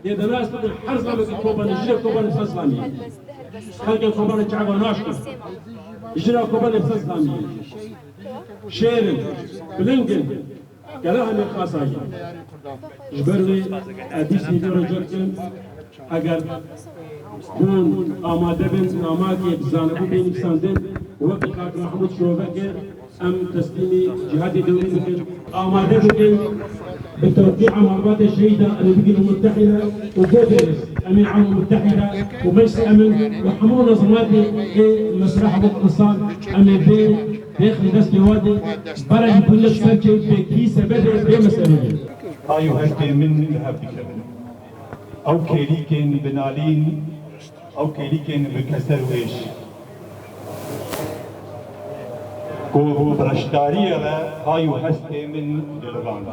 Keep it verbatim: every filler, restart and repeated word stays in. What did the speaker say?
Yê de nas bidin her zilamekî Kobanê, jinê Kobanê ser zilamî ye. Xelkê Kobanê çava naşkin. Jina Kobanê ser zilamî ye. Şêr in, biling in, gela hemê xasa ye. Ji ber wê ez dîsî vê rojê dikim, eger hûn amade bin, namakê bi zanebû bê nivîsandin, wekî Kak Mehmûd şirove kir, em teslîmî cîhadê dewrî bikin. Amade bikin, bi tewqîa malbatê şehîdan em ê bigihînin Mutehîde û Godêrês em ê Ewlû Mutehîde û Meclîsê Emin û hemû munezimatê ê mesleha hukuk însan em ê bê, bêxin destê wan de, berê ji bûnê ser çê bê kî sebebê bê meselê bê. Hay û hestê min li hev dikevin. Ew kêlîkên bi nalîn, ew kêlîkên bi keser wêş. Ku bi reşdariyê re hay û hestê min dilivand.